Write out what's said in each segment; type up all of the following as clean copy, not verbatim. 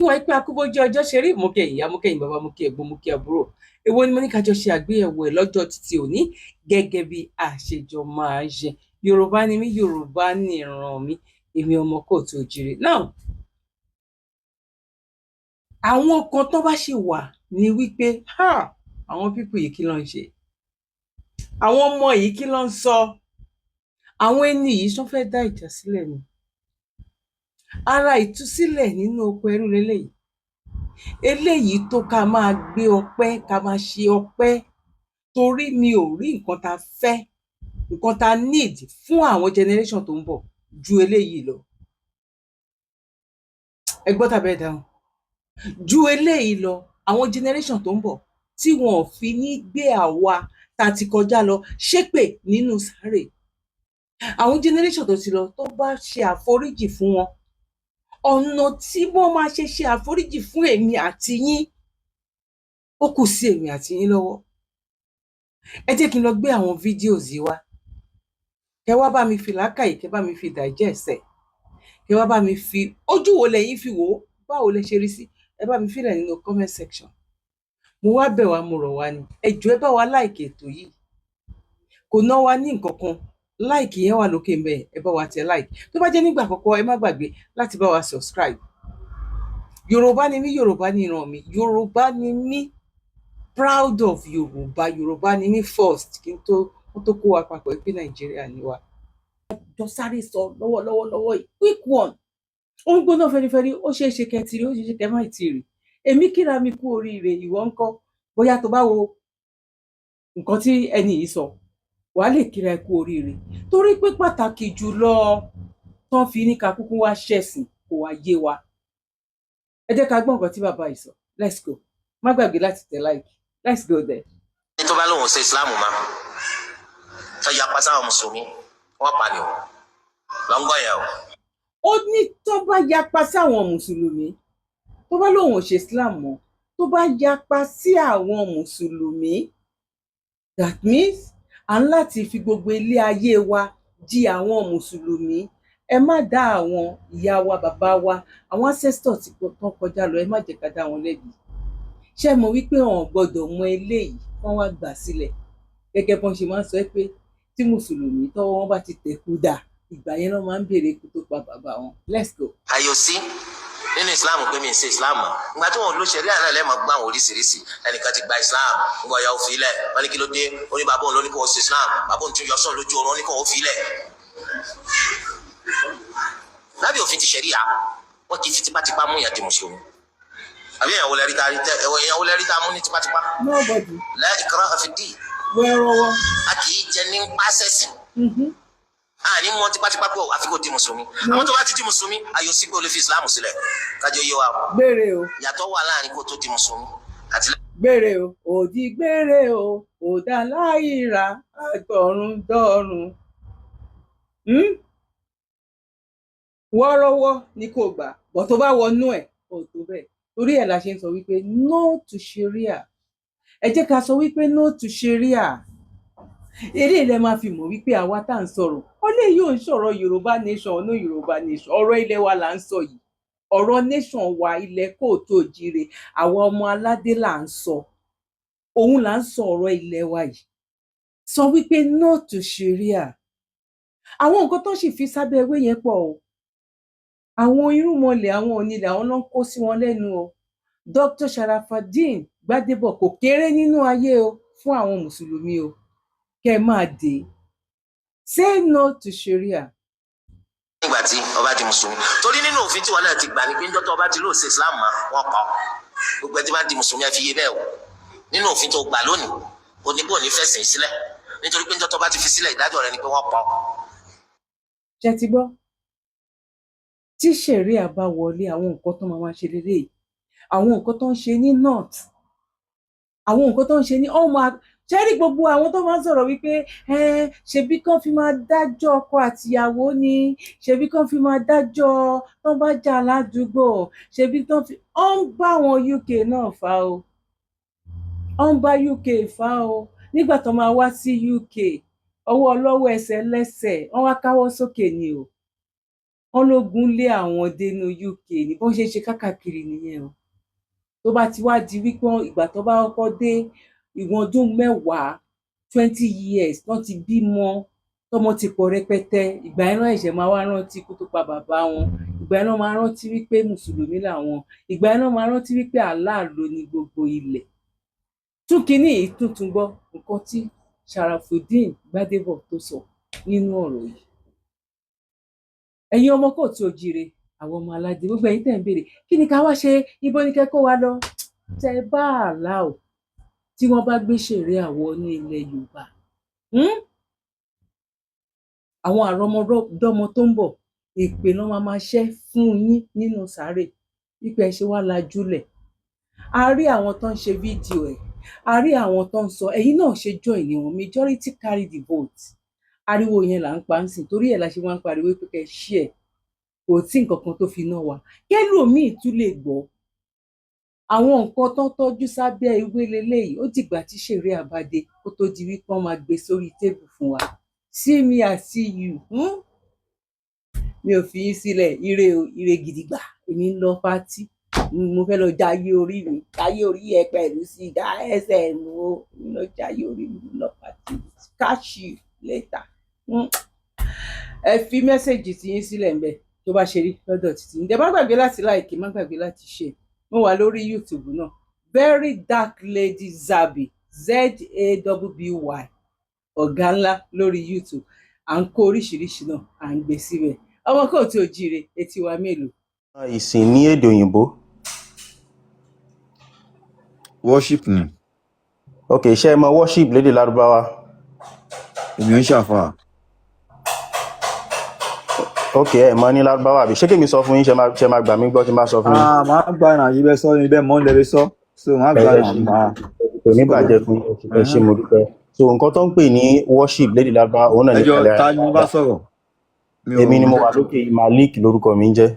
Wọ́n pé akúbójú ọjọ́ ṣe rí. Mú kí ìyá, mú kí bàbá, mú kí ẹ̀gbọ́n, mú kí àbúrò. Èwo ni mo ní ká jọ ṣe àgbéyẹ̀wò ẹ̀ lọ́jọ́ títí òní gẹ́gẹ́ bí àṣejọ máa ń ṣe? Yorùbá ni mí, Yorùbá ni ìran mi, èmi ọmọ káàárọ̀ oòjíire. Now, àwọn kan tó bá ṣì wà ní wípé, ha, àwọn people yìí, kí ló ń ṣe? Àwọn ọmọ yìí, kí ló ń sọ? Àwọn ẹni yìí sọ fẹ́ dá ìjà sílẹ̀ ni. Ara ìtúsílẹ̀ nínú oko ẹrú leléyìí. Eléyìí tó ká máa gbé ọpẹ́, ká máa ṣe ọpẹ́, torí mi ò rí nǹkan tá a fẹ́, nǹkan tá a need fún àwọn generation tó ń bọ̀ ju eléyìí lọ. Ẹ gbọ́ tàbí ẹ dáhùn? Ju eléyìí lọ, àwọn generation tó ń bọ̀ tí wọn ò fi ní gbé àwa tá a ti kọjá lọ ṣépè nínú sáré. Àwọn generation tó ti lọ, tó bá ṣe àforíjì fún wọn, ọ̀nà tí wọ́n máa ṣe ṣe àforíjì fún èmi àti yín, ó kù sí èmi àti yín lọ́wọ́. Ẹ jẹ́ kí n lọ gbé àwọn videos yìí wá, kẹ wá bá mi fi làákàyè, kẹ bá mi fi digest ẹ̀, kẹ wá bá mi fi ojú wo lẹ̀yin fi wò ó, báwo lẹ ṣe rí sí. Ẹ bá mi fílẹ̀ nínú comment section. Mo wá bẹ̀ wá, mo rọ̀ wá ni. Ẹ jọ̀ọ́, ẹ bá wa like ètò yìí. Kò ná wa ní nǹkan kan. Like yẹn wà lókè ń bẹ̀, ẹ bá wa tẹ like. Tó bá jẹ́ nígbà àkọ́kọ́, ẹ má gbàgbé láti bá wa subscribe. Yorùbá ni mí, Yorùbá ni ìran mi, Yorùbá ni mí, proud of Yorùbá. Yorùbá ni mí first kí n tó wọ́n tó kó wa papọ̀ pé Nàìjíríà ni wa. Jọ sáré sọ lọ́wọ́lọ́wọ́ lọ́wọ́ yìí, quick one, ó ń gbóná fẹrifẹri. Ó ṣeé ṣe kẹ́ ti rí, ó ṣeé ṣe kẹ́ má ti rí. Èmi kíra mi kú oríire, ìwọ ńkọ́? Bóyá tó bá wo nǹkan tí ẹni yìí sọ, wàá lè kíra ẹ kú oríire, torí pé pàtàkì jùlọ tán fi ní ká kúkú wá ṣẹ̀sìn kò wá yé wa. Ẹ jẹ́ ká gbọ́ nǹkan tí bàbá yìí sọ. Let's go. Má gbàgbé láti tẹ like. Let's go there. Ẹni tó bá lóun ṣe Islam ma, tó yapa sáwọn mùsùlùmí, wọ́n pa ni o. Lọ́ngọ̀ yẹn o. Ó ní tó bá yapa sáwọn mùsùlùmí, tó bá lóun ò ṣe Islam mọ́, tó bá yapa sí àwọn mùsùlùmí, that means à ń láti fi gbogbo ilé ayé wa jí àwọn mùsùlùmí. Ẹ má dá àwọn ìyá wa, bàbá wa, àwọn ancestors tí tán kọjá lọ, ẹ má jẹ́ ká dá wọn lẹ́bi. Ṣé ẹ mọ̀ wípé wọn ò gbọ́dọ̀ mọ eléyìí kán wá gbà sílẹ̀, gẹ́gẹ́ bọ́n ṣe máa ń sọ pé tí mùsùlùmí tọ́wọ́ wọn bá ti tẹ̀kú dà, ìgbà yẹn ló máa ń béèrè ikú tó pa bàbá wọn. Let's go. Àyò sí nínú Islam pé mi ń ṣe Islam mọ́. Ìgbà tí wọn ò lo ṣẹ̀ríà náà, lẹ́ẹ̀mọ́ gbọ́ àwọn oríṣiríṣi. Ẹnìkan ti gba Islam, ńgbọ́ ya, ó fi ilẹ̀. Wọ́n ní kí ló dé? Ó ní bàbá òun ló ní kó o ṣe Islam. Bàbá òun tún yọ sọ́ọ̀ lójú oorun, ó ní kó o fi ilẹ̀. Lábẹ́ òfin ti ṣẹ̀ríà, wọ́n kì í fi tipátipá mú yàn di mùsùlùmí. Àbí èèyàn wo lẹ́rí tá èèyàn wo lẹ́rí tá mú ní tipátipá? Nobody. La ikraha fi ddin. Wẹ́rọ́wọ́. A kì í jẹ ní pàṣẹsì. A ní mọ tipátipá pé àfi kó di mùsùlùmí. Àwọn tó bá ti di mùsùlùmí, ayò sí pé o lè fi Islam sílẹ̀. Kájọ yé wa o. Gbére o. Yàtọ̀ wà láàrin kó tó di mùsùlùmí àti Gbére o, òdì gbére o, òdà láìra àtọ̀run dọ́run. Wọ́ọ́rọ́wọ́ ni kò gbà bọ̀, tó bá wọnú ẹ̀ ò tó bẹ́ẹ̀. Torí ẹ̀ la ṣe ń sọ wípé no to Sharia. Ẹ jẹ́ ká sọ wípé no to Sharia. Eléyìí lẹ máa fi mọ̀ wípé àwa tá à ń sọ̀rọ̀ ó lè yóò ń sọ̀rọ̀ Yorùbá nation, no Yorùbá nation. Ọ̀rọ̀ ilẹ̀ wa là ń sọ yìí, ọ̀rọ̀ nation wa, ilẹ̀ káàárọ̀ oòjíire, àwa ọmọ aládé là ń sọ, òun là ń sọ ọ̀rọ̀ ilẹ̀ wa yìí. Sọ wípé no to Sharia. Àwọn nǹkan tó sì fi sábẹ́ ewé yẹn pọ̀ o. Àwọn irúnmọlẹ̀, àwọn onílẹ̀, àwọn ló ń kó sí wọn lẹ́nu o. Dr. Sharafadeen Gbadebo kò kéré nínú ayé o fún àwọn mùsùlùmí o. Kẹ́ ẹ máa dé. Say no to Sharia. Nígbà tí ọba di mùsùlùmí, torí nínú òfin tí wọn náà ti gbà ní pé níjọ́ tó ọba ti lóò ṣe Islam mọ́, wọn kọ́ gbogbo ẹ tí bá di mùsùlùmí, ẹ fi yé bẹ́ẹ̀ o. Nínú òfin tó gbà lónìí, oníbò ní fẹ̀sìn sílẹ̀, nítorí pé níjọ́ tó bá ti fi sílẹ̀, ìdájọ́ rẹ̀ ni pé wọ́n pọ̀. Ṣe ti gbọ́? Tí Sharia bá wọlé, àwọn nǹkan tó máa máa ṣe leléyìí, àwọn nǹkan tó ń ṣe ní north, àwọn nǹkan tó ń ṣe ní ọ́n máa ṣe rí. Gbogbo àwọn tó máa ń sọ̀rọ̀ wípé ṣebí kán fi máa dájọ́ ọkọ àtìyàwó ni, ṣebí kán fi máa dájọ́ tán bá jà ládùúgbò, ṣebí tán fi ọ́n ń bá àwọn UK náà fà o, ọ́n ń bá UK fà o. Nígbà tó máa wá sí UK, ọwọ́ ọlọ́wọ́, ẹsẹ̀ lẹ́sẹ̀, wọ́n wá káwọ́ sókè ni o. Wọn lógun lé àwọn dénú UK ní bọ́n ṣe ń ṣe káàkiri nìyẹn o. Tó bá ti wá di wípé ìgbà tó bá kọ́kọ́ dé ìwọ̀n ọdún 10, 20 years, tán ti bímọ, tọ́mọ ti pọ̀ rẹpẹtẹ, ìgbà yẹn náà ẹ̀ṣẹ̀ máa wá rántí ikú tó pa bàbá wọn. Ìgbà yẹn náà máa rántí wípé mùsùlùmí làwọn. Ìgbà yẹn náà máa rántí wípé Allah ló ní gbogbo ilẹ̀. Tún kínní yìí tuntun gbọ́ nǹkan tí Sharafudeen Gbadebo tó sọ nínú ọ̀rọ̀ yìí. Ẹ̀yin ọmọ kóòtù òjíire, àwọn ọmọ aládé, gbogbo ẹ̀yin tẹ̀ ń béèrè kí ni ká wá ṣe, ibo ni kẹ́ kó wa lọ, tẹ bá àlá o tí wọ́n bá gbé ṣeré àwọ̀ ní ilẹ̀ Yorùbá, Àwọn àrọmọdọ́mọ tó ń bọ̀, èpè ló máa máa ṣẹ́ fún yín nínú sàárè wípé ẹ ṣe wá lajúlẹ̀. A rí àwọn tó ń ṣe fídíò ẹ̀, a rí àwọn tó ń sọ, ẹ̀yin náà ṣe join ní wọn. Majority carry the vote. Ariwo yẹn là ń pa ń sìn, torí ẹ̀ la ṣe wá ń pariwo pé kẹ́ share. Kò sí nǹkan kan tó fi ná wa, kẹ́lòmíì tún lè gbọ́ àwọn nǹkan tó tọ́jú sábẹ́ ewé leléyìí. Ó dìgbà tí ṣeré àbádé kó tó di wípé wọ́n máa gbé sórí table fún wa. See me, I see you, Mi ò fi yín sílẹ̀. Ire o, ire gidigba. Èmi ń lọ party, mo fẹ́ lọ jayé orí mi, jayé orí ẹ pẹ̀lú sìgá ẹsẹ̀ mu o. Mo lọ jayé orí mi, mo lọ party. Catch you later. Ẹ fi message tí yín sílẹ̀ ńbẹ̀ tó bá ṣe rí lọ́dọ̀ títí. Ǹjẹ́ má gbàgbé láti like, má gbàgbé láti share. Mo wà lórí YouTube náà, Very Dark Lady Zabby, Zabby, ọ̀gá ńlá lórí YouTube. À ń kó oríṣiríṣi náà, à ń gbé síbẹ̀. Ọmọ kóòtù òjíire, etí wa mélòó? Ìsìn ní èdè òyìnbó? Worship ni. Ok, ṣé ẹ mọ worship lédè Lárúbáwá? Èmi ò ń ṣàfà. Ok, ẹ mọ ní Lárúbáwá àbí? Ṣé kèmi sọ fún yín, ṣe máa gbà mí gbọ́ tí n bá sọ fún yín? Ah, máa gbà náà yí bẹ́ẹ̀ sọ ni bẹ́ẹ̀ mọ́ ń lẹ́lẹ́ sọ, so máa Ẹ gbà ẹ náà ṣe máa. Kò ní bàjẹ́ fún yín. Ẹ ṣé, mo dúpẹ́. So nǹkan tó ń pè ní worship lédè Lárúbáwá, òun náà Ẹ ní jọ, alẹ́ ta ni mo bá sọ̀rọ̀? Mi ò Èmi ni mo wà lókè, Malik lórúkọ mi ń jẹ́.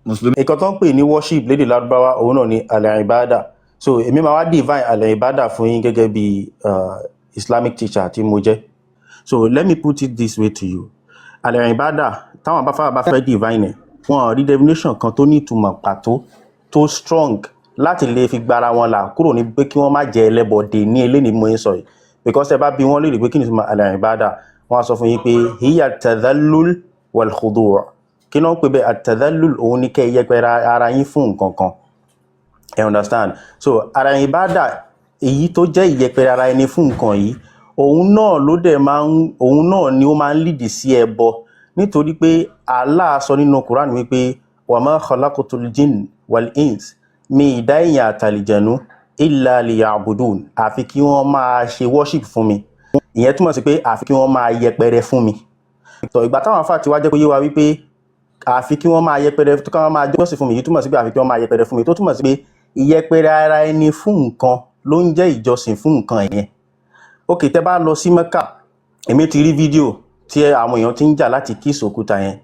Mùsùlùmí. Nǹkan tó ń pè ní worship lédè Lárúbáwá, òun náà ní al-ibada. So èmi máa wá define al-ibada fún yín gẹ́gẹ́ bí Islamic teacher tí mo jẹ́. So let me put it this way to you: al-ibada, táwọn abáfáà bá fẹ́ define ẹ̀, wọn ò rí definition kan tó ní ìtumọ̀ pàtó tó strong láti lè fi gbára wọn là kúrò ní pé kí wọ́n má jẹ́ ẹlẹ́bọ̀dé ní eléyìí mo ń sọ yìí, because ẹ bá bi wọ́n léèrè pé kí ni ìtumọ̀ al-ibada, wọ́n á sọ fún yín pé hiya tadhallul wal khudu'. Kí náà ń pè bẹ́ẹ̀? At-tadhallul, òun ní kẹ́ ẹ yẹpẹrẹ ara yín fún nǹkan kan. Ẹ understand? So ara ìbádà, èyí tó jẹ́ ìyẹpẹrẹ ara ẹni fún nǹkan yìí, òun náà ló dẹ̀ máa ń, òun náà ni ó máa ń lead sí ẹbọ, nítorí pé Allah sọ nínú Quran wípé wa ma khalaqtul jinn wal ins, mi ìdá èèyàn àtàlìjẹ̀nú, illa liya'budun, àfi kí wọ́n máa ṣe worship fún mi. Ìyẹn túmọ̀ sí pé àfi kí wọ́n máa yẹpẹrẹ fún mi. Tọ̀ ìgbà táwọn afá ti wá jẹ́ kó yé wa wípé àfi kí wọ́n máa yẹpẹrẹ, kí wọ́n máa jọ́sìn fún mi, yìí túmọ̀ sí pé àfi kí wọ́n máa yẹpẹrẹ fún mi, tó túmọ̀ sí pé ìyẹpẹrẹ ara ẹni fún nǹkan ló ń jẹ́ ìjọsìn fún nǹkan yẹn. Ok, tẹ́ bá lọ sí Mẹ́kà, èmi ti rí fídíò tí àwọn èèyàn ti ń jà láti kiss òkúta yẹn.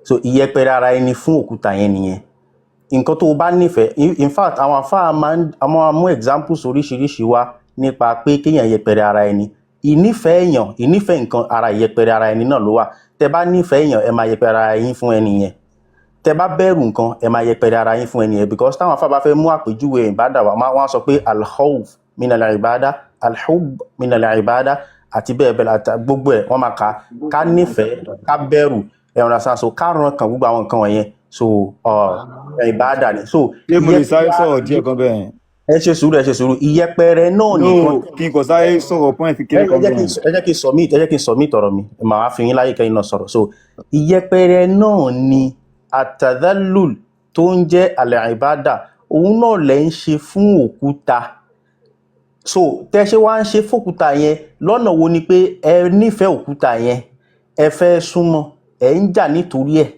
So ìyẹpẹrẹ ara ẹni fún òkúta yẹn nìyẹn. Nǹkan tó o bá nífẹ̀ẹ́, in fact, àwọn afáà máa ń, àwọn mú examples oríṣiríṣi wá nípa pé kéèyàn yẹpẹrẹ ara ẹni. Ìnífẹ̀ẹ́ èèyàn, ìnífẹ̀ẹ́ nǹkan, ara ìyẹpẹrẹ ara ẹni náà ló wà. Tẹ́ bá nífẹ̀ẹ́ èèyàn, ẹ máa yẹpẹrẹ ara yín fún ẹni yẹn. Tẹ́ bá bẹ̀rù nǹkan, ẹ máa yẹpẹrẹ ara yín fún ẹni yẹn, because táwọn afáà bá fẹ́ mú àpèjúwe ìbádà wá, wọ́n á sọ pé al-khawf min al-ibada, al-hubb min al-ibada, àti bẹ́ẹ̀ bẹ́ẹ̀ lọ, àti gbogbo ẹ̀ wọ́n máa kà á. Ká nífẹ̀ẹ́, ká bẹ̀rù, ẹ understand? So ká ran kan, gbogbo àwọn nǹkan wọ̀nyẹn, so ìbádà ni. So Ṣé mo lè sáré ìyẹpẹrẹ sọ̀rọ̀ díẹ̀ kan bẹ́ẹ̀ yẹn? Ẹ ṣe sùúrù, ẹ ṣe sùúrù. Ìyẹpẹrẹ náà No, nìkan. kí n kàn sáré sọ̀rọ̀ point Ẹ kékeré ẹ kan jẹ́ bẹ́ẹ̀ kí n yẹn. ẹ jẹ́ kí n submit, ẹ jẹ́ kí n submit ọ̀rọ̀ mi, màá fi yín láyè kẹ́yìn náà sọ̀rọ̀. So ìyẹpẹrẹ náà ni àtàdálùl tó ń jẹ́ al-ibada, òun náà lẹ̀ ń ṣe fún òkúta. So tẹ́ ṣe wá ń ṣe fókúta yẹn lọ́nà wo ni pé ẹ nífẹ̀ẹ́ òkúta yẹn, ẹ fẹ́ súnmọ́, ẹ ń jà nítorí ẹ̀?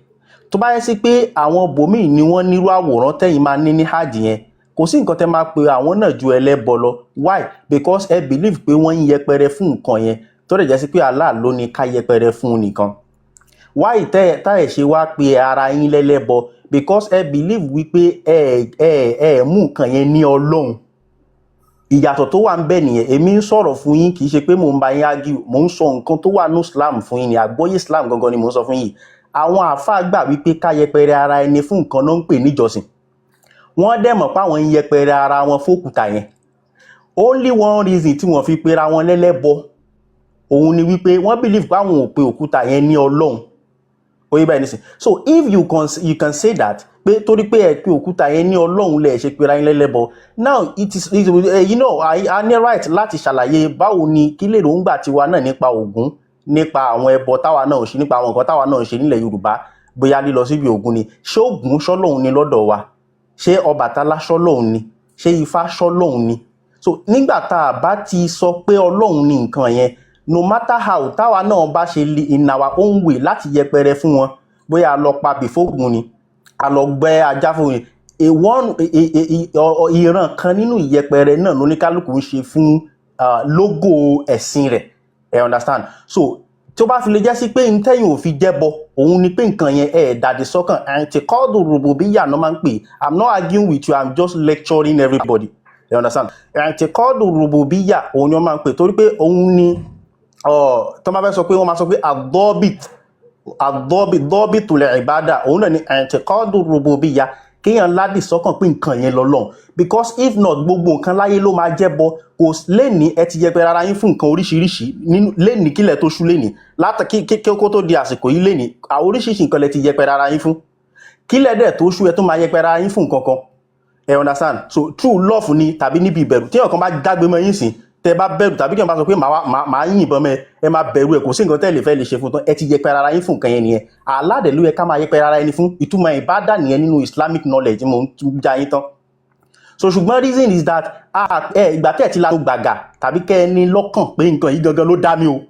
Tó bá yẹ sí pé àwọn bòmíì ni wọ́n nírú àwòrán tẹ́yìn máa ní ní hajj yẹn, kò sí nǹkan tẹ́ máa pe àwọn náà ju ẹlẹ́bọ lọ. Why? Because ẹ believe pé wọ́n ń yẹpẹrẹ fún nǹkan yẹn, tó dẹ̀ jẹ́ sí pé Allah ló ní ká yẹpẹrẹ fún un nìkan. Why tẹ́ tá ẹ̀ ṣe wá pe ara yín lẹ́lẹ́bọ? Because ẹ believe wípé ẹ mú nǹkan yẹn ní Ọlọ́run. Ìyàtọ̀ tó wà ń bẹ̀ nìyẹn. Èmi ń sọ̀rọ̀ fún yín, kì í ṣe pé mò ń bá yín argue. Mò ń sọ nǹkan tó wà ní Islam fún yín ni. Àgbọ́yé Islam gangan ni mò ń sọ fún yín. Àwọn àáfàá gbà wípé ká yẹpẹrẹ ara ẹni fún nǹkan náà ń pè níjọsìn. Wọ́n dẹ̀ mọ̀ páwọn ń yẹpẹrẹ ara wọn fókùtà yẹn. Only one reason tí wọ́n fi pera wọn lẹ́lẹ́bọ òun ni wípé wọ́n believe páwọn ò pe òkúta yẹn ní Ọlọ́run. Ó yé báyìí nísìn. So if you can say that pé torí pé ẹ pé òkúta yẹn ní Ọlọ́run lẹ̀ ṣe pera yín lẹ́lẹ́bọ. Now it is it, you know I ní right láti ṣàlàyé báwo ni kí lè ròǹgbà tiwa náà nípa Ògún, nípa àwọn ẹbọ táwa náà ń ṣe, nípa àwọn nǹkan táwa náà ń ṣe nílẹ̀ Yorùbá, bóyá lílọ síbi Ògún ni. Ṣé Ògún ṣọ́lọ́hun ni lọ́dọ̀ wa? Ṣé Ọbàtálá ṣọ́lọ́hun ni? Ṣé Ifá ṣọ́lọ́hun ni? So nígbà tá a bá ti sọ pé Ọlọ́run ni nǹkan yẹn, no matter how táwa náà bá ṣe in our own way láti yẹpẹrẹ fún wọn, bóyá a lọ pa bìfógun ni, a lọ gbẹ́ ajá fún ni, a one a ìran kan nínú ìyẹpẹrẹ náà lóníkálukú ń ṣe fún logo ẹ̀sìn rẹ̀. Ẹ understand? So tó bá fi lè jẹ́ sí pé ntẹ́yìn ò fi jẹ́bọ òun ni pé nǹkan yẹn ẹ̀ dàdí sọ́kàn, i'tiqadu rububiyya náà máa ń pè. I'm not arguing with you, I'm just lecturing everybody. You understand? I'tiqadu rububiyya òun ni wọ́n máa ń pè, torí pé òun ni tó máa fẹ́ sọ pé wọ́n máa sọ pé ad-dabit ad-dabit dabitul ibada, òun náà ni i'tiqadu rububiyya, kéèyàn ládì sọ́kàn pé nǹkan yẹn lọ́lọ́run. Because if not, gbogbo nǹkan láyé ló máa jẹ́bọ. Kò léni ẹ ti yẹpẹrẹ ara yín fún nǹkan oríṣiríṣi nínú léni kílẹ̀ tó ṣú léni látà kí kó tó di àsìkò yìí léni, àwọn oríṣiríṣi nǹkan lẹ ti yẹpẹrẹ ara yín fún. Kílẹ̀ dẹ̀ tó ṣú, ẹ tó máa yẹpẹrẹ ara yín fún nǹkan kan. Ẹ understand? So true love ni tàbí níbi ìbẹ̀rù, tí èèyàn kan bá jágbe mọ́ yín sìn, tẹ bá bẹ̀rù, tàbí kí wọ́n bá sọ pé màá yìnbọn mẹ́ ẹ, máa bẹ̀rù ẹ. Kò sí nǹkan tẹ́ lè fẹ́ lè ṣe fún tán. Ẹ ti yẹpẹrẹ ara yín fún nǹkan yẹn nìyẹn. Aládẹ̀ ló yẹ ká máa yẹpẹrẹ ara ẹni fún. Ìtumọ̀ ìbádà nìyẹn nínú Islamic knowledge mo ń já yín tán. So ṣùgbọ́n reason is that, ah, ẹ ìgbà tẹ́ ẹ ti lanu gbàgà tàbí kẹ́ ẹ ní lọ́kàn pé nǹkan yìí gangan ló dá mi o,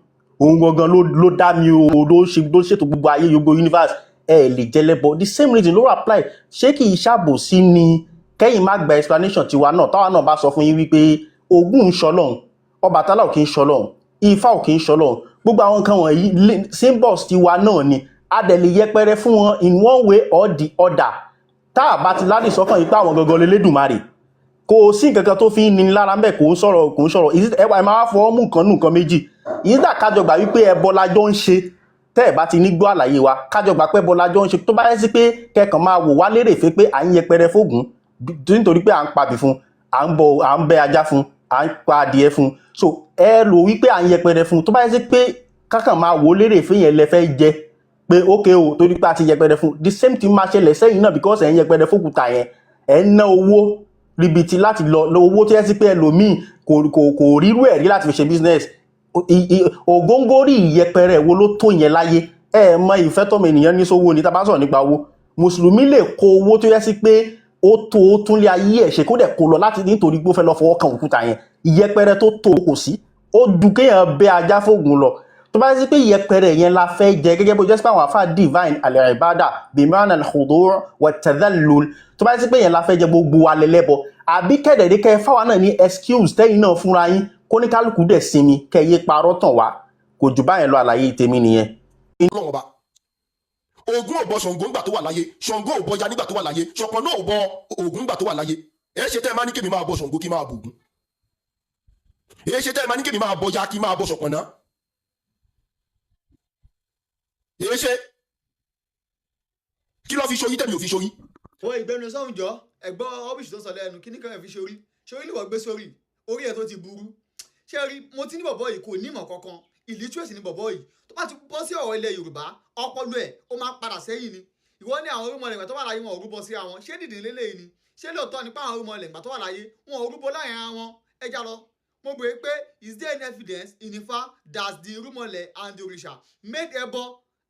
òun gangan ló dá mi o, ló ṣe ló ṣètò gbogbo ayé, gbogbo universe, ẹ lè jẹlẹ́bọ. The same reason ló apply. Ṣé kì í ṣàbòsí ni kẹ́yìn má gba explanation tiwa náà, táwa náà bá sọ fún yín wípé Ògún ń ṣọlọ́run, Ọbàtálá ò kì í ṣọlọ́run, Ifá ò kì í ṣọlọ́run, gbogbo àwọn nǹkan wọ̀nyí symbols tiwa náà ni, a dẹ̀ lè yẹpẹrẹ fún wọn in one way or the other, tá a bá ti ládì sọ́kàn yìí pé àwọn gangan lélẹ́dùmarè? Kò sí nǹkan kan tó fi ń nini lára ńbẹ̀. Kò ń sọ̀rọ̀, kò ń sọ̀rọ̀. Ẹ wà, ẹ máa fọwọ́ mú nǹkan nù nǹkan méjì ìdá. Kájọ gbà wípé ẹbọ la jọ ń ṣe. Tẹ́ ẹ̀ bá ti ní gbọ́ àlàyé wa, kájọ gbà pé ẹbọ la jọ ń ṣe. Tó bá yẹ sí pé kẹkàn máa wò wá lérè fẹ́ pé à ń yẹpẹrẹ fógún nítorí pé à ń pabì fún, à ń bọ, à ń bẹ ajá fún, à ń pa adìẹ fún, so ẹ rò wípé à ń yẹpẹrẹ fún. Tó bá yẹ sí pé kákàn máa wò lérè fẹ́ yẹn lẹ fẹ́ jẹ pé ókè o, torí pé a ti yẹpẹrẹ fún, the same thing máa ṣẹlẹ̀ sẹ́yìn náà, because ẹ̀ ń yẹpẹrẹ fókùtà yẹn, ẹ̀ ń ná owó ribiti láti lọ lọ owó tó yẹ sí pé ẹlòmíì kò rírú ẹ̀ rí láti fi ṣe business. Ògóńgórí ìyẹpẹrẹ wo ló tó yẹn láyé? Ẹ mọ ìfẹ́ tọ́mọ ènìyàn ní sówó ni. Tá a bá sọ̀rọ̀ nípa owó, mùsùlùmí lè kó owó tó yẹ sí pé ó tó ó tún lé ayé ẹ̀ ṣe, kó dẹ̀ kó lọ láti nítorí pé ó fẹ́ lọ fọwọ́ kan òkúta yẹn. Ìyẹpẹrẹ tó tó kò sí, ó du kéèyàn bẹ ajá fóògùn lọ. Tó bá yẹ sí pé ìyẹpẹrẹ yẹn la fẹ́ jẹ, gẹ́gẹ́ bó jẹ́ sí pé àwọn àfáà define al-ibada bima'na al-khudu' wa tadhallul, tó bá yẹ sí pé yẹn la fẹ́ jẹ, gbogbo wa lẹ́lẹ́bọ. Àbí kẹ́dẹ̀ẹ́dẹ́ kẹ́ fáwa náà ní excuse tẹ́yìn náà fúnra yín, kó ní kálukú dẹ̀ sinmi, kẹ́ yé parọ́ tàn wá. Kò jù báyẹn lọ, àlàyé tèmi nìyẹn. Ọlọ́run ọba Ògún ò bọ Ṣàngó ńgbà tó wà láyé, Ṣàngó ò bọ Ya nígbà tó wà láyé, Ṣọ̀pọ̀nná ò bọ Ògún ńgbà tó wà láyé. Ẹ ṣe tẹ́ ẹ máa ní kémi máa bọ Ṣàngó, kí máa bọ Ògún? Ẹ ṣe tẹ́ ẹ máa ní kémi máa bọ Ya, kí máa bọ Ṣọ̀pọ̀nná? Ẹ ṣe kí ló fi ṣorí tẹ̀mí ò fi ṣorí? Wọ́n ìgbẹ́nu sọ́hún jọ ẹ̀gbọ́n ọ́bíṣì tó sọ lẹ́nu kí ní kan ẹ̀ fi ṣorí ṣorí lè wọ́n gbé sórí orí ẹ̀ tó ti burú. Ṣé rí mo ti ní bọ̀bọ̀ yìí kò ní ìmọ̀ kankan, illiterate ní bọ̀bọ̀ yìí. Tó bá ti bọ́ sí ọ̀rọ̀ ilẹ̀ Yorùbá, ọpọlọ ẹ̀ ó máa padà sẹ́yìn ni. Ìwọ ní àwọn orúmọlẹ̀ ìgbà tó wà láyé wọn ò rúbọ sí àwọn. Ṣé dìdì lélẹ́yìí ni? Ṣé lóòótọ́ ni pé àwọn orúmọlẹ̀ ìgbà tó wà láyé wọn ò rúbọ láàrin ara wọn? Ẹ já lọ. Mo béèrè pé, is there any evidence in Ifá that the irúnmọlẹ̀ and the òrìṣà made ẹbọ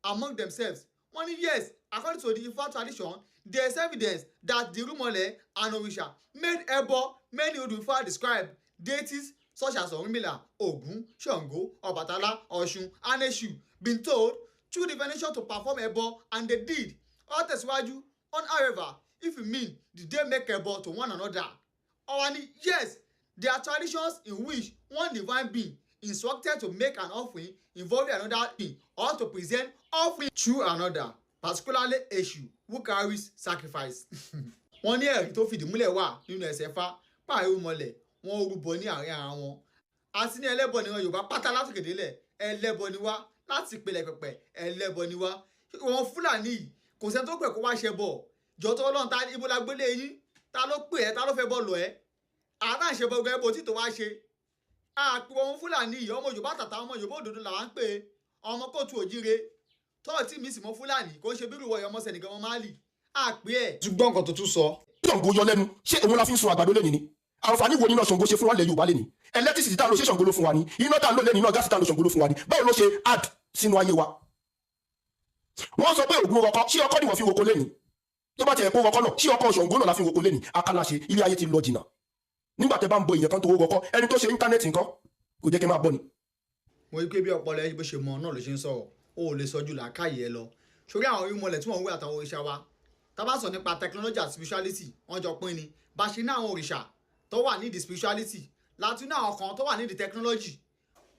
among themselves? Wọ́n ní yes, according to the Ifá tradition, there is evidence that the irúnmọlẹ̀ and òrìṣà made ẹbọ. Many Odù Ifá describe deities such as Ọ̀rúnmìlà, Ògún, Ṣàngó, Ọbàtálá, Ọ̀ṣun and Èṣù been told through divination to perform ẹbọ, and they did. Ó tẹ̀síwájú on, however, if you mean, did they make ẹbọ to one another? Ó wá ní yes, there are traditions in which one divine being instructed to make an offering involving another being or to present offering through another, particularly Èṣù, who carries sacrifice. Wọ́n ní ẹ̀rí tó fìdí múlẹ̀ wà nínú ẹsẹ̀ Ifá pààrọ̀ mọ́lẹ̀ wọ́n rúbọ ní àárín ara wọn. Àti ní ẹlẹ́bọ ni wọn. Yorùbá pátá látòkè délẹ̀, ẹlẹ́bọ ni wá láti ìpìlẹ̀ pẹ̀pẹ̀, ẹlẹ́bọ ni wá. Wọn Fúlàní yìí kò sẹ́ni tó pè kó wá ṣe bọ̀. Jọ̀tọ̀ Ọlọ́run, ta ibo la gbélé yín? Ta ló pè ẹ́? Ta ló fẹ́ bọ̀ lọ ẹ́? Àtà ń ṣe bọ̀ gan ẹbọ tí tó wá ṣe. Àpò wọn Fúlàní yìí, ọmọ Yorùbá tàtà, ọmọ Yorùbá òdodo làwa ń pè é, ọmọ kóòtù òjíire tọ́ọ̀tì mi sì mọ́ Fúlàní kò ń ṣe bírù wọ̀nyí, ọmọ Sẹ̀nìgàn, ọmọ Máàlì àpè ẹ̀. Ṣùgbọ́n nǹkan tó tún sọ. Ṣàngó yọ lẹ́nu, ṣé òun la fi ń sun àgbàdo lẹ́ni ni? Àǹfààní wo nínú Ṣàngó ṣe fún wa lẹ̀ Yorùbá lẹ́ni? Electricity tá a lò, ṣé Ṣàngó ló fún wa ni? Iná tá a lò lẹ́ni, iná gáàsì tá a lò, Ṣàngó ló fún wa ni? Báwo ló ṣe add sínú ayé wa? Wọ́n sọ pé Ògún rọkọ, ṣé ọkọ ni wọ́n fi roko lẹ́ni? Tó bá tiẹ̀ kó rọkọ náà, ṣé ọkọ Ṣàngó náà la fi roko lẹ́ni? Akálàṣe, ilé ayé ti lọ jìnnà. Nígbà tẹ́ bá ń bọ èèyàn kan tó rọkọ, ẹni tó ṣe íńtánẹ́ẹ̀tì nǹkan kò jẹ́ kí n máa bọ́ ni. Mo rí pé bí ọpọlọ ẹ bó ṣe mọ náà ló ṣe ń sọ̀rọ̀, o ò lè sọ ju làákàyè ẹ lọ sórí àwọn irúnmọlẹ̀ tí wọ́n ń wé àtàwọn òrìṣà wa. Tá bá sọ nípa technology àti spirituality, wọ́n jọ pín ni. Bá ṣe ní àwọn òrìṣà tó wà nídìí spirituality, láti ní àwọn kan tó wà nídìí technology.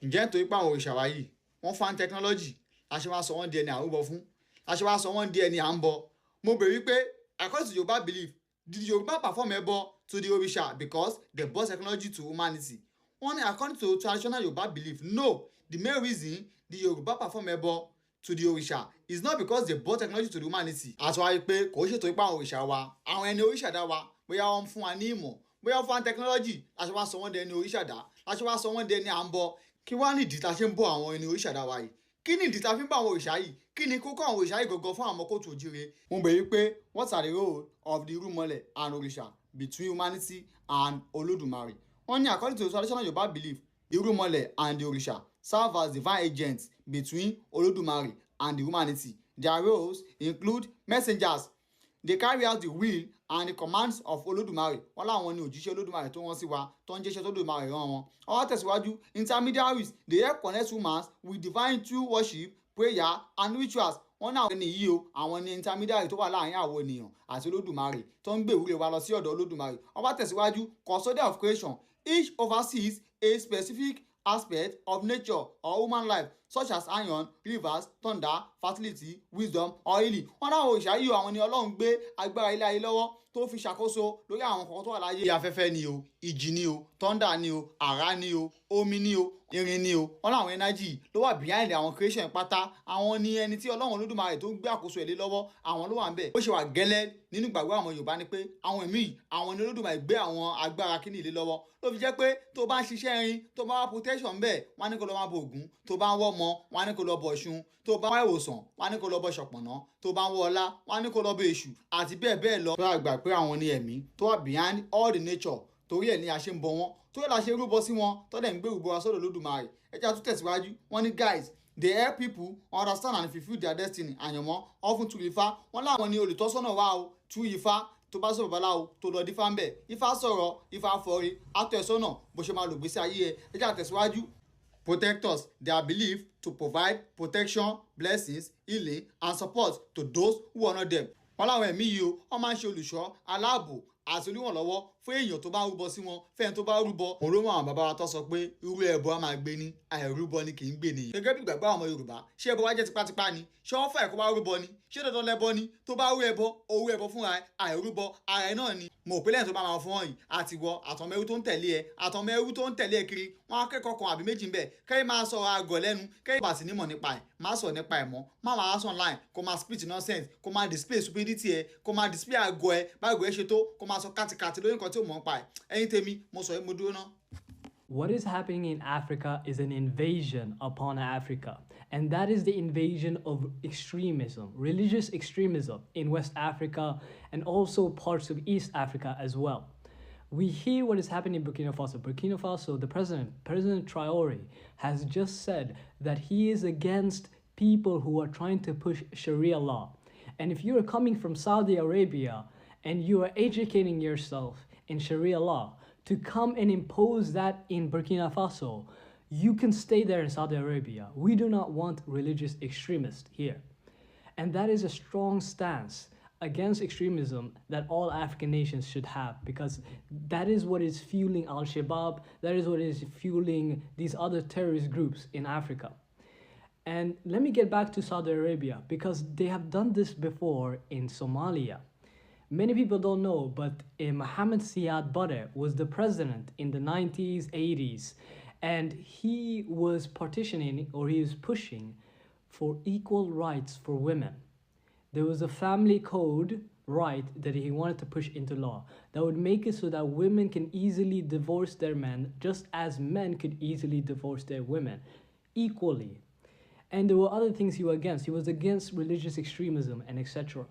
Ǹjẹ́ nítorí pé àwọn òrìṣà wa yìí wọ́n fan technology la ṣe wá sọ wọ́n di ẹni àrúbọ fún, la ṣe wá sọ wọ́n di ẹni à ń bọ? Mo bèrè wípé, according to Yorùbá belief, did Yorùbá perform ẹbọ to the òrìṣà because they brought technology to humanity? Wọ́n ní according to traditional Yorùbá belief, no, the main reason the Yorùbá perform ẹbọ to the òrìṣà is not because they brought technology to the humanity. Àti wáyé pé kò ṣètò ipá àwọn òrìṣà wa, àwọn ẹni òrìṣà dá wa, bóyá wọ́n fún wa ní ìmọ̀, bóyá wọ́n fún wa ní technology la ṣe wá sọ wọ́n di ẹni òrìṣà dá, la ṣe wá sọ wọ́n di ẹni à ń bọ. Kí wá nìdí tá a ṣe ń bọ àwọn ẹni òrìṣà dá wa yìí? Kí ni ìdí tá a fi ń bọ àwọn òrìṣà yìí? Kí ni kókó àwọn òrìṣà yìí gangan fún àwọn ọmọ kóòtù òjíire? Mo bèèrè pé, what are the role of the irúnmọlẹ̀ and òrìṣà between humanity and Olódùmarè? Wọ́n ní according to traditional Yorùbá belief, irúnmọlẹ̀ and the òrìṣà serve as divine agents between Olódùmarè and the humanity. Their roles include messengers. They carry out the will and the commands of Olódùmarè. Wọ́n láwọn ní òjíṣẹ́ Olódùmarè tó rán sí wa, tó ń jẹ́ṣẹ́ tó Olódùmarè rán wọn. Wọ́n wá tẹ̀síwájú: intermediaries. They help connect humans with divine through worship, prayer and rituals. Wọ́n ní àwọn ẹni yìí o, àwọn ní intermediary tó wà láàrin àwọn ènìyàn àti Olódùmarè, tó ń gbé ìwúre wa lọ sí ọ̀dọ̀ Olódùmarè. Wọ́n wá tẹ̀síwájú: custodian of creation. Each oversees a specific aspect of nature or human life, such as iron, rivers, thunder, fertility, wisdom or healing. Wọ́n náà òrìṣà yìí o, àwọn ni Ọlọ́run gbé agbára ilé ayé lọ́wọ́ tó fi ṣàkóso lórí àwọn nǹkan tó wà láyé. Afẹ́fẹ́ ni o, ìjì ni o, thunder ni o, àrá ni o, omi ni o, irin ni o. Wọ́n láwọn energy ló wà behind àwọn creation pátá. Àwọn ni ẹni tí Ọlọ́run Olódùmarè tó ń gbé àkóso ẹ̀ lé lọ́wọ́, àwọn ló wà ń bẹ̀. Ó ṣe wà gẹ́lẹ́ nínú ìgbàgbọ́ àwọn Yorùbá ni pé àwọn ẹ̀mí yìí, àwọn ni Olódùmarè gbé àwọn agbára kíní lé lọ́wọ́, ló fi jẹ́ pé tó bá ń ṣiṣẹ́ irin, tó bá wá protection bẹ́ẹ̀, wọ́n á ní kó lọ máa bọ Ògún. Tó bá ń wọ́ ọmọ, wọ́n á ní kó lọ bọ Ọ̀ṣun. Tó bá ń wá ìwòsàn, wọ́n á ní kó lọ bọ Ṣọ̀pọ̀nná. Tó bá ń wọ́ ọlá, wọ́n á ní kó lọ bọ Èṣù àti bẹ́ẹ̀ bẹ́ẹ̀ lọ. Tó àgbà pé àwọn ni ẹ̀mí tó wà behind all the nature, torí ẹ̀ ní a ṣe ń bọ wọn, torí ẹ̀ la ṣe rúbọ sí wọn, tọ́lẹ̀ ń gbé rúbọ wa sọ́dọ̀ Olódùmarè. Ẹ jẹ́ a tún tẹ̀síwájú. Wọ́n ní guys, they help people understand and fulfil their destiny, àyànmọ́, often through Ifá. Wọ́n láwọn ni olùtọ́sọ́nà wa o, through Ifá. Tó bá sọ̀rọ̀ babaláwo tó lọ dífá ń bẹ̀, Ifá sọ̀rọ̀, Ifá fọre, àtọ̀ ẹ̀ sọ́nà bó ṣe máa lò gbèsè ayé ẹ. Ẹ jẹ́ a tẹ̀síwájú. Protectors. They are believed to provide protection, blessings, healing and support to those who honour them. Wọ́n láwọn ẹ̀mí yìí o, wọ́n máa ń ṣe olùṣọ́, aláàbò àti olùrànlọ́wọ́ fún èèyàn tó bá ń rúbọ sí wọn, fẹ́ni tó bá rúbọ. Òun ló mọ àwọn bàbá wa tó sọ pé irú ẹbọ á máa gbé ní àìrúbọ ni kì í gbé nìyẹn. Gẹ́gẹ́ bí ìgbàgbọ́ àwọn ọmọ Yorùbá, ṣé ẹbọ wá jẹ́ tipátipá ni? Ṣé wọ́n fà ẹ̀kọ́ bá rúbọ ni? Ṣé dandan lẹbọ ni? Tó bá rú ẹbọ, owó ẹbọ fúnra ẹ, àìrúbọ ara ẹ náà ni. Mo pé lẹ́yìn tó bá máa fún ọ yìí, àti wọ àtọmọ ẹrú tó ń tẹ̀lé ẹ, àtọmọ ẹrú tó ń tẹ̀lé ẹ kiri, wọn akẹ́kọ̀ọ́ kan àbí méjì ń bẹ̀. Kẹ́yìn máa sọ àgọ̀ lẹ́nu, kẹ́yìn bá sì nímọ̀ nípa ẹ̀, má sọ nípa ẹ̀ mọ́, má máa sọ online, kó máa speech nonsense, kó máa display stupidity ẹ, kó máa display àgọ̀ ẹ, báàgọ̀ ẹ ṣe tó, kó máa sọ kàtìkàtì lórí nǹkan tí ò mọ̀ nípa ẹ̀. Ẹ̀yin tèmi, mo sọ yìí, mo dúró ná. What is happening in Africa is an invasion upon Africa. And that is the invasion of extremism, religious extremism in West Africa and also parts of East Africa as well. We hear what is happening in Burkina Faso. Burkina Faso, the president, President Traore, has just said that he is against people who are trying to push Sharia law. And if you are coming from Saudi Arabia and you are educating yourself in Sharia law to come and impose that in Burkina Faso, you can stay there in Saudi Arabia. We do not want religious extremists here. And that is a strong stance against extremism that all African nations should have, because that is what is fueling Al Shabaab, that is what is fueling these other terrorist groups in Africa. And let me get back to Saudi Arabia, because they have done this before in Somalia. Many people don't know, but Mohammed Siad Barre was the president in the 90s, 80s, and he was partitioning, or he was pushing for equal rights for women. There was a family code right that he wanted to push into law that would make it so that women can easily divorce their men just as men could easily divorce their women equally. And there were other things he was against. He was against religious extremism and etc.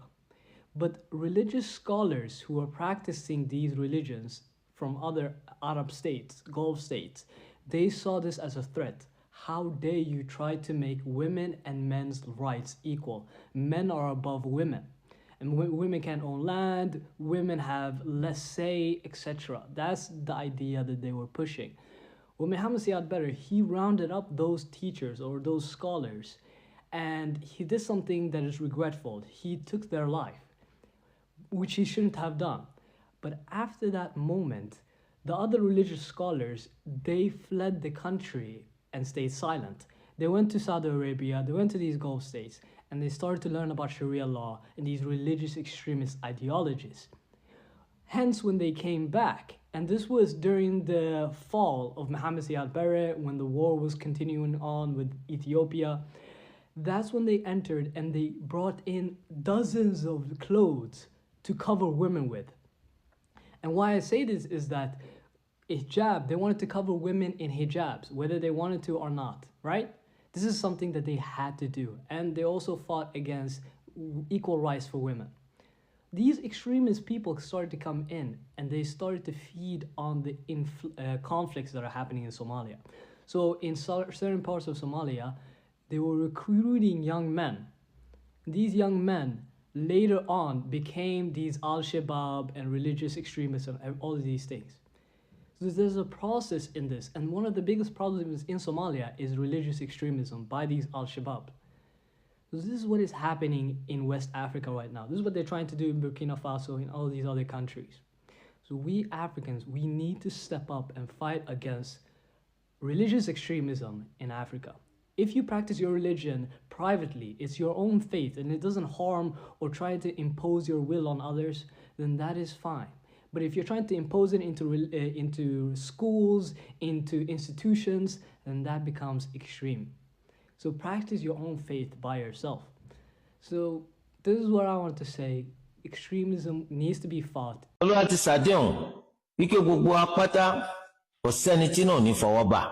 But religious scholars who were practicing these religions from other Arab states, Gulf states, they saw this as a threat. How dare you try to make women and men's rights equal? Men are above women. And women can't own land, women have less say, etc. That's the idea that they were pushing. Well, Mohammed Siad Barre, he rounded up those teachers or those scholars, and he did something that is regretful. He took their life, which he shouldn't have done. But after that moment, the other religious scholars, they fled the country and stayed silent. They went to Saudi Arabia, they went to these Gulf states, and they started to learn about Sharia law and these religious extremist ideologies. Hence, when they came back, and this was during the fall of Mohammed Siad Barre, when the war was continuing on with Ethiopia, that's when they entered and they brought in dozens of clothes to cover women with. And why I say this is that hijab, they wanted to cover women in hijabs, whether they wanted to or not, right? This is something that they had to do. And they also fought against equal rights for women. These extremist people started to come in and they started to feed on the conflicts that are happening in Somalia. So in certain parts of Somalia, they were recruiting young men. These young men later on became these Al-Shabaab and religious extremists and all of these things. So there's a process in this, and one of the biggest problems in Somalia is religious extremism by these Al-Shabaab. So this is what is happening in West Africa right now. This is what they're trying to do in Burkina Faso and all these other countries. So we Africans, we need to step up and fight against religious extremism in Africa. If you practice your religion privately, it's your own faith and it doesn't harm or try to impose your will on others, then that is fine. But if you're trying to impose it into schools, into institutions, then that becomes extreme. So practice your own faith by yourself. So this is what I want to say. Extremism needs to be fought. Olúwa ti ṣàdéhùn wípé gbogbo apáta kò sẹ́ni tí náà ní fọwọ́ bà,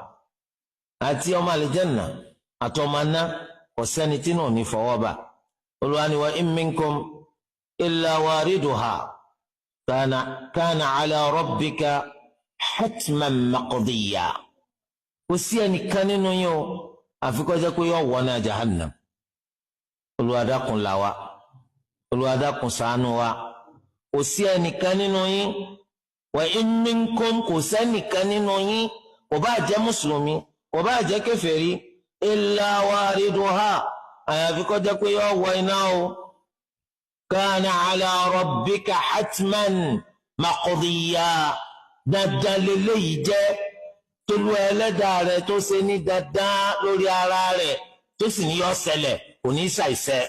àti ọmọ àlìjẹ́nà àti ọmọ aná kò sẹ́ni tí náà ní fọwọ́ bà. Olúwa ni wa in minkum illa wariduha kana ala rabbika hatman maqdiya. Kò sí ẹnìkan nínú yín o àfi kó jẹ́ pé yóò wọ náà jahannam. Olúwa dákun là wá, Olúwa dákun ṣàánú wa. Kò sí ẹnìkan nínú yín, wa in minkum, kò sẹ́nìkan nínú yín, kò bá jẹ́ mùsùlùmí, kò bá jẹ́ kèfèrí, illa wariduha, àyàfi kó jẹ́ pé yóò wọ iná o. Kana ala rabbika hatman maqdiya, dandan leléyìí jẹ́ tolú ẹlẹ́dàá rẹ̀ tó ṣe ní dandan lórí ara rẹ̀ tó sì ní yó ṣẹlẹ̀, kò ní ṣàìṣẹ.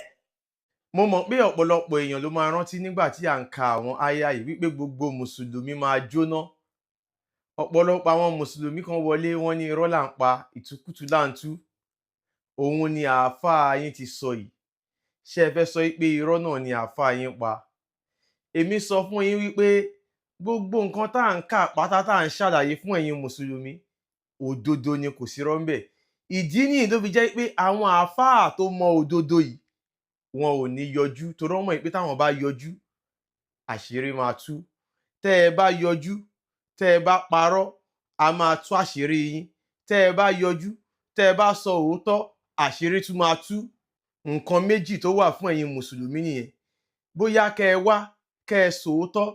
Mo mọ̀ pé ọ̀pọ̀lọpọ̀ èèyàn ló máa rántí nígbà tí à ń ka àwọn àyá yìí wípé gbogbo mùsùlùmí máa jóná. Ọ̀pọ̀lọpọ̀ àwọn mùsùlùmí kan wọlé, wọ́n ní irọ́ là ń pa, ìtukùtù là ń tú. Òun ni àáfàá yín ti sọ yìí. Ṣé ẹ fẹ́ sọ pé irọ́ náà ni àáfàá yín pa? Èmi sọ fún yín wípé gbogbo nǹkan tá à ń kà pátá tá à ń ṣàlàyé fún ẹ̀yin mùsùlùmí, òdodo ni, kò sí irọ́ ńbẹ̀. Ìdí nìyí tó fi jẹ́ pé àwọn àáfàá tó mọ òdodo yìí wọn ò ní yọjú, torí wọ́n mọ̀ pé táwọn bá yọjú, àṣírí máa tú. Tẹ́ ẹ bá yọjú, tẹ́ ẹ bá parọ́, a máa tú àṣírí yín. Tẹ́ ẹ bá yọjú, tẹ́ ẹ bá sọ òótọ́, àṣírí tún máa tú. Nǹkan méjì tó wà fún ẹ̀yin mùsùlùmí nìyẹn: bóyá kẹ́ ẹ wá kẹ́ ẹ sòótọ́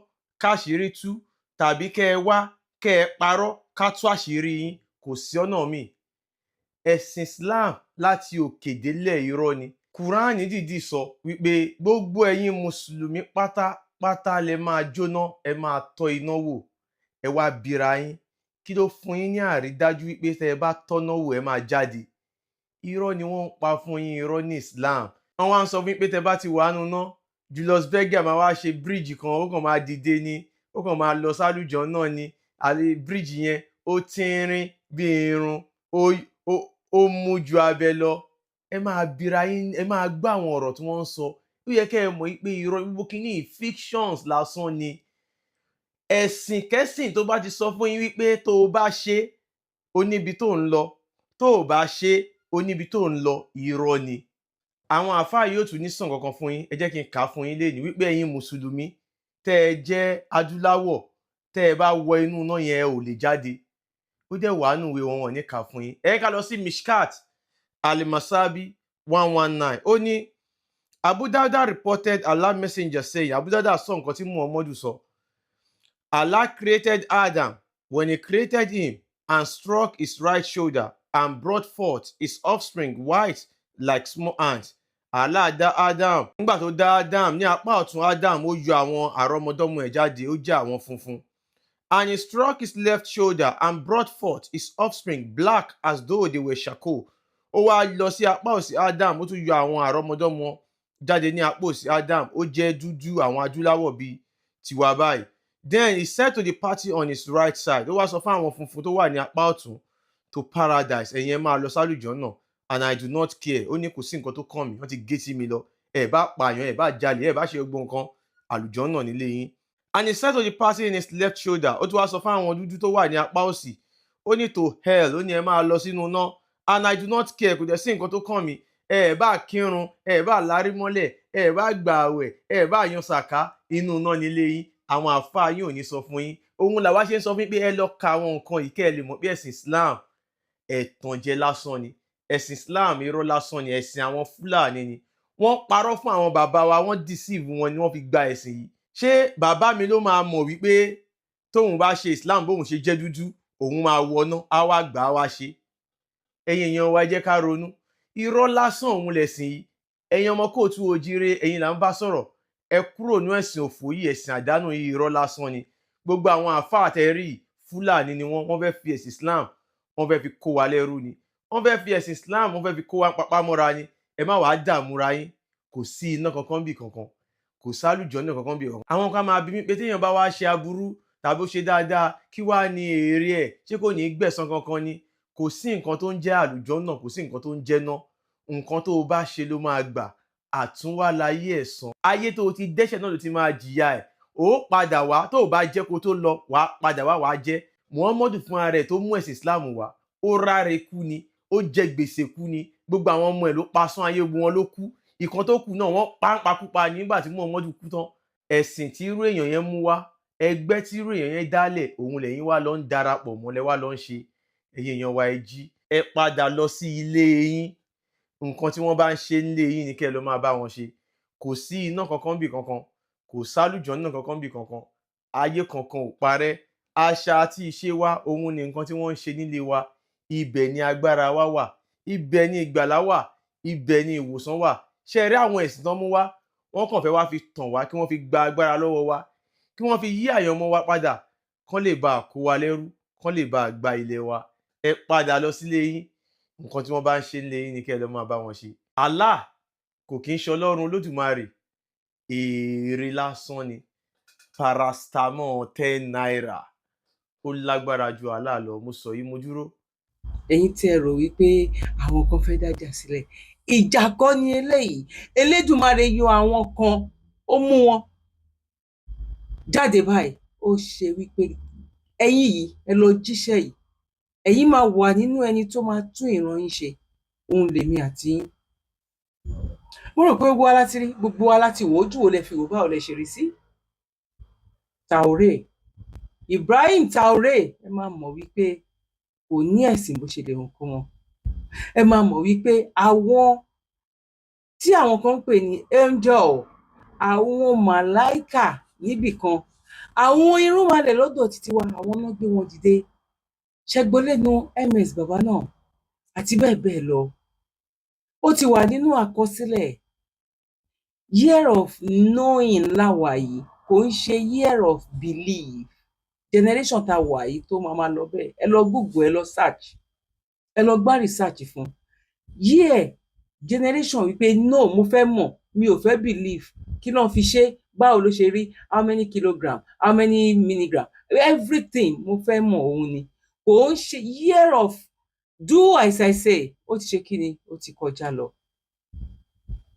káṣírí tú, tàbí kẹ́ ẹ wá kẹ́ ẹ parọ́ ká tú àṣírí yín. Kò sí ọ̀nà míì. Ẹ̀sìn Islam láti òkè délẹ̀ irọ́ ni. Kùránì dìídì sọ wípé gbogbo ẹ̀yin mùsùlùmí pátápátá lẹ máa jóná, ẹ máa tọ́ iná wò. Ẹ wá bira yín, kí ló fún yín ní àrídájú wípé tẹ́ ẹ bá tọ́ná wò, ẹ máa jáde? Irọ́ ni wọ́n ń pa fún yín, irọ́ ní Islam. Wọ́n wá ń sọ fún yín pé tẹ́ bá ti wà nù ná, Julius Berger máa wá ṣe bíríìjì kan, ó kàn máa dìde ni, ó kàn máa lọ sálùjọ náà ni. Àlè bíríìjì yẹn ó tínrín bí irun, ó mú ju abẹ lọ. Ẹ máa bira yín, ẹ máa gbọ́ àwọn ọ̀rọ̀ tí wọ́n ń sọ pé Ó yẹ kẹ́ ẹ mọ̀ pé irọ́ gbogbo kínní fictions lásán ni. Ẹ̀sìn kẹ́sìn tó bá ti sọ fún yín wípé tó o bá ṣe ó níbi tó ń lọ, tó o bá ṣe ó níbi tó ń lọ, irọ́ ni. Àwọn àáfàá yóò tún ní sàn kankan fún yín. Ẹ jẹ́ kí n kà á fún yín lénìí wípé ẹ̀yin mùsùlùmí tẹ́ ẹ jẹ́ adúláwọ̀, tẹ́ ẹ bá wọ inú iná yẹn, ẹ ò lè jáde. Ó dẹ̀ wàá nù ìwé wọn, wọn ní kà á fún yín. Ẹ ká lọ sí Mishkat Alimasabi 119. Ó ní Abu Dawuda reported Allah messenger saying, Abu Dawuda sọ nǹkan tí Muhammadu sọ, "Allah created Adam. When he created him and struck his right shoulder and brought forth his offspring white like small ants." Allah dá Adam. Nígbà tó dá Adam, ní apá ọ̀tún Adam, ó yọ àwọn àrọ́mọdọ́mọ ẹ̀ jáde, ó jẹ́ àwọn funfun. "And he struck his left shoulder and brought forth his offspring black as though they were charcoal." Ó wá lọ sí apá òsì Adam, ó tún yọ àwọn àrọ́mọdọ́mọ jáde ní apá òsì Adam, ó jẹ́ dúdú, àwọn adúláwọ̀ bíi tiwa báyìí. "Then he said to the party on his right side," ó wá sọ fún àwọn funfun tó wà ní apá ọ̀tún, "to paradise," ẹ̀yin ẹ máa lọ sálùjánnà. "And I do not care." Ó ní kò sí nǹkan tó kàn mí, wọ́n ti gé tí mi lọ. Ẹ bá pààyàn, ẹ bá jalè, ẹ bá ṣe gbogbo nǹkan, àlùjánnà nílé yín. "And he said to the party in his left shoulder," ó tún wá sọ fún àwọn dúdú tó wà ní apá òsì, ó ní, "to hell," ó ní ẹ máa lọ sínú iná. "And I do not care," kò dẹ̀ sí nǹkan tó kàn mí. Ẹ bá kírun, ẹ bá lárí mọ́lẹ̀, ẹ bá gbà àwẹ̀, ẹ bá yan sàká, inú iná nílé yín. Àwọn àáfàá yín ò ní sọ fún yín. Òun làwa ṣe ń sọ fún yín pé ẹ lọ ka àwọn nǹkan yìí kẹ́ ẹ lè mọ̀ pé ẹ̀sìn Islam, ẹ̀tànjẹ lásán ni ẹ̀sìn Islam, irọ́ lásán ni, ẹ̀sìn àwọn Fúlàní ni. Wọ́n parọ́ fún àwọn bàbá wa, wọ́n deceive wọn ni wọ́n fi gba ẹ̀sìn yìí. Ṣé bàbá mi ló máa mọ̀ wípé tóun bá ṣe Islam, bóun ṣe jẹ́ dúdú, òun máa wọná? Á wá gbà á wá ṣe. Ẹ̀yin èèyàn wa, ẹ jẹ́ ká ronú. Irọ́ lásán òun lẹ̀sìn yìí. Ẹ̀yin ọmọ káàárọ̀ oòjíire, ẹ̀yin là ń bá sọ̀rọ̀. Ẹ kúrò ní ẹ̀sìn òfò yìí, ẹ̀sìn àdánù yìí, irọ́ lásán ni. Gbogbo àwọn àáfàá àtẹ̀rí yìí, Fúlàní ni wọ́n. Wọ́n fẹ́ fi ẹ̀sìn Islam, wọ́n fẹ́ fi kó wa lẹ́rú ni. Wọ́n fẹ́ fi ẹ̀sìn Islam, wọ́n fẹ́ fi kó wa papá mọ́ra ni. Ẹ má wàá dààmúra yín. Kò sí iná kankan bì kankan, kò sálùjánnà kankan bì kankan. Àwọn kan máa bí mi pé téèyàn bá wá ṣe aburú tàbí ó ṣe dáadáa, kí wàá ní èrè ẹ̀? Ṣé kò ní í gbẹ̀san kankan ni? Kò sí nǹkan tó ń jẹ́ àlùjánnà, kò sí nǹkan tó ń jẹ́ ná. Nǹkan tó o bá ṣe ló máa gbà. Àtúnwá láyé, ẹ̀san ayé tó o ti dẹ́ṣẹ̀ náà ló ti máa jìyà ẹ̀. Ó padà wá, tó o bá jẹ́ kó tó lọ, wàá padà wá, wàá jẹ́. Muhammadu fúnra rẹ̀ tó mú ẹ̀sìn Islam wá, ó ráre kú ni, ó jẹ gbèsè kú ni. Gbogbo àwọn ọmọ ẹ̀ ló pa sán ayé, gbogbo wọn ló kú. Ìkan tó kù náà, wọ́n pa ń pakúpa nígbà tí Muhammadu kú tán. Ẹ̀sìn tí irú èèyàn yẹn mú wá, ẹgbẹ́ tí irú èèyàn yẹn dálẹ̀, òun lẹ́yìn wá lọ ń darapọ̀ mọ́, lẹ́ wá lọ ń ṣe. Ẹ̀yin èèyàn wa, ẹ jí, ẹ padà lọ sí ilé yín. Nǹkan tí wọ́n bá ń ṣe nílé yín ni kẹ́ ẹ lọ máa bá wọn ṣe. Kò sí iná kankan bì kankan, kò sálùjánnà kankan bì kankan, ayé kankan ò parẹ́. Àṣà àti ìṣe wa, òun ni nǹkan tí wọ́n ń ṣe nílé wa. Ibẹ̀ ni agbára wa wà, ibẹ̀ ni ìgbàlá wà, ibẹ̀ ni ìwòsàn wà. Ṣe rí àwọn ẹ̀sìn tán mú wá, wọ́n kàn fẹ́ wá fi tàn wá, kí wọ́n fi gba agbára lọ́wọ́ wa, kí wọ́n fi yí àyànmọ́ wa padà, kán lè bá a kó wa lẹ́rú, kán lè bá a gba ilẹ̀ wa. Ẹ padà lọ sílé yín. Nǹkan tí wọ́n bá ń ṣe nílé yín ni kẹ́ ẹ lọ máa bá wọn ṣe. Allah kò kí ń ṣe Ọlọ́run Olódùmarè, èrè lásán ni. Paracetamol ₦10, ó lágbára ju Allah lọ. Mo sọ yìí, mo dúró. Ẹ̀yin tí ẹ rò wípé àwọn kan fẹ́ dájà sílẹ̀, ìjà kọ́ ni eléyìí. Elédùmarè yọ àwọn kan, ó mú wọn jáde báyìí. Ó ṣe wípé ẹ̀yin yìí, ẹ lọ jíṣẹ́ yìí, ẹ̀yin máa wà nínú ẹni tó máa tún ìran yín ṣe. Òun lèmi àti yín. Mo rò pé gbogbo wa láti rí, gbogbo wa láti wò ó. Ojú wo lẹ fi wò? Báwo lẹ ṣe rí sí Traoré, Ibrahim Traoré? Ẹ máa mọ̀ wípé kò ní ẹ̀sìn bó ṣe lè hùn kó wọn. Ẹ máa mọ̀ wípé àwọn tí àwọn kan ń pè ní angel, àwọn màláìkà níbì kan, àwọn irúnmalẹ̀ lọ́dọ̀ títí wa, àwọn náà gbé wọn dìde. Ṣẹgbọlẹ́nu ms bàbá náà àti bẹ́ẹ̀ bẹ́ẹ̀ lọ. Ó ti wà nínú àkọsílẹ̀. Year of knowing la wà yìí, kò ń ṣe year of belief. Generation tá a wà yìí tó máa máa lọ bẹ́ẹ̀, ẹ lọ Google, ẹ lọ search, ẹ lọ gbá research fún year generation wípé no, mo fẹ́ mọ̀, mi ò fẹ́ believe. Kí ló ń fi ṣe? Báwo ló ṣe rí? How many kilogram, how many milligram, everything mo fẹ́ mọ̀. Òun ni kò ń ṣe year of do as I say. Ó ti ṣe kí ni, ó ti kọjá lọ.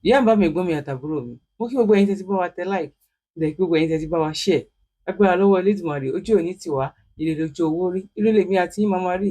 Ìyá mi, bá mi, ẹ̀gbọ́n mi àtàbúrò mi, mo Mo kí gbogbo ẹ̀yin tẹ́ ti bá wa tẹ like, mo dẹ̀ kí gbogbo ẹ̀yin tẹ́ ti bá wa share. Agbára lọ́wọ́ Elédùmarè, ojú òní tì wá, ire lójú owó rí, ire lèmi àti yín máa máa rí.